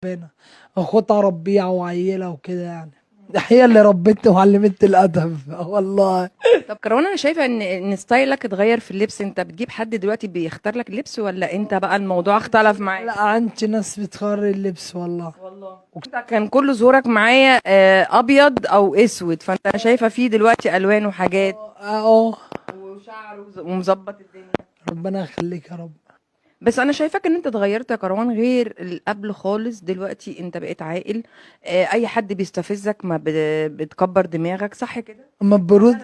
غلبانه، اخدها اربيها وعيلها وكده يعني. هي اللي ربتني وعلمتني الادب والله. طب كروان، انا شايفه ان style ك اتغير في اللبس. انت بتجيب حد دلوقتي بيختار لك اللبس، ولا انت بقى الموضوع اختلف معاك؟ لا، عندي ناس بتختار اللبس والله. والله انت كان كل ظهورك معايا ابيض او اسود، فانت انا شايفه فيه دلوقتي الوان وحاجات اه. وشعر ومظبط الدنيا. ربنا يخليك يا رب. بس انا شايفاك ان انت اتغيرت يا كروان، غير اللي قبل خالص. دلوقتي انت بقيت عاقل، اي حد بيستفزك ما بتكبر دماغك، صح كده؟ اما البرود،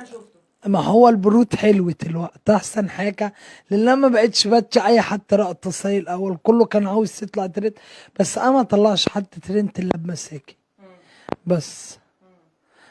ما هو البرود حلو دلوقتي، احسن حاجه، لان انا ما بقتش بتش اي حد رقص زي الاول. كله كان عاوز يطلع ترند، بس انا ما طلعش حد ترند الا بمساكي بس.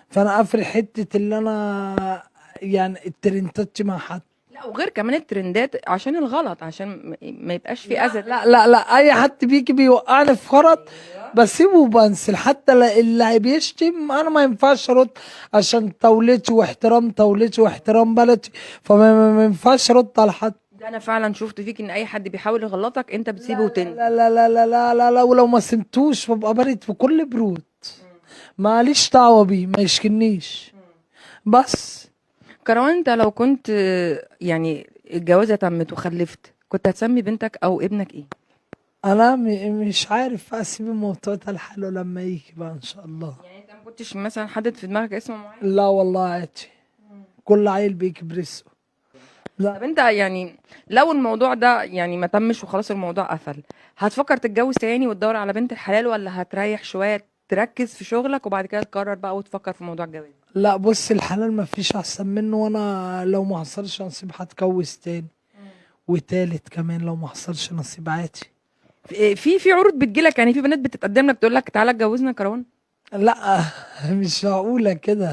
فانا قافل حتة اللي انا يعني الترندات مع حد. لا، وغير كمان الترندات عشان الغلط، عشان ما يبقاش في اذى. لا لا لا، اي حد بيجي بيوقعني في غلط بسيبه وبنسل. حتى اللي بيشتم انا ما ينفعش ارد، عشان طاولتي واحترام طاولتي واحترام بلدي، فما ما ينفعش ارد على حد. ده انا فعلا شفت فيك ان اي حد بيحاول يغلطك انت بتسيبه وتنزل. لا لا لا لا لا لا لا، ولو ما سمتوش ببقى بارد بكل برود، ماليش دعوة بيه، ما يشكلنيش بس. كروان، انت لو كنت يعني الجوازة تمت وخلفت، كنت هتسمي بنتك او ابنك ايه؟ انا مش عارف، اسيب الموضوع ده لحاله لما يجي بقى ان شاء الله. يعني انت ما كنتش مثلا حدد في دماغك اسم معين؟ لا والله عادي، كل عيل بيجي برزقه. لا. طب انت يعني لو الموضوع ده يعني ما تمش وخلاص الموضوع قفل، هتفكر تتجوز تاني وتدور على بنت الحلال، ولا هتريح شوية تركز في شغلك وبعد كده تقرر بقى وتفكر في موضوع الجواز؟ لا بص، الحلال ما فيش احسن منه، وانا لو ما حصلش نصيب هتجوز تاني وتالت كمان لو ما حصلش نصيب عادي. في عروض بتجيلك؟ يعني في بنات بتتقدم لك تقول لك تعالى اتجوزنا كروان؟ لا مش معقولة كده.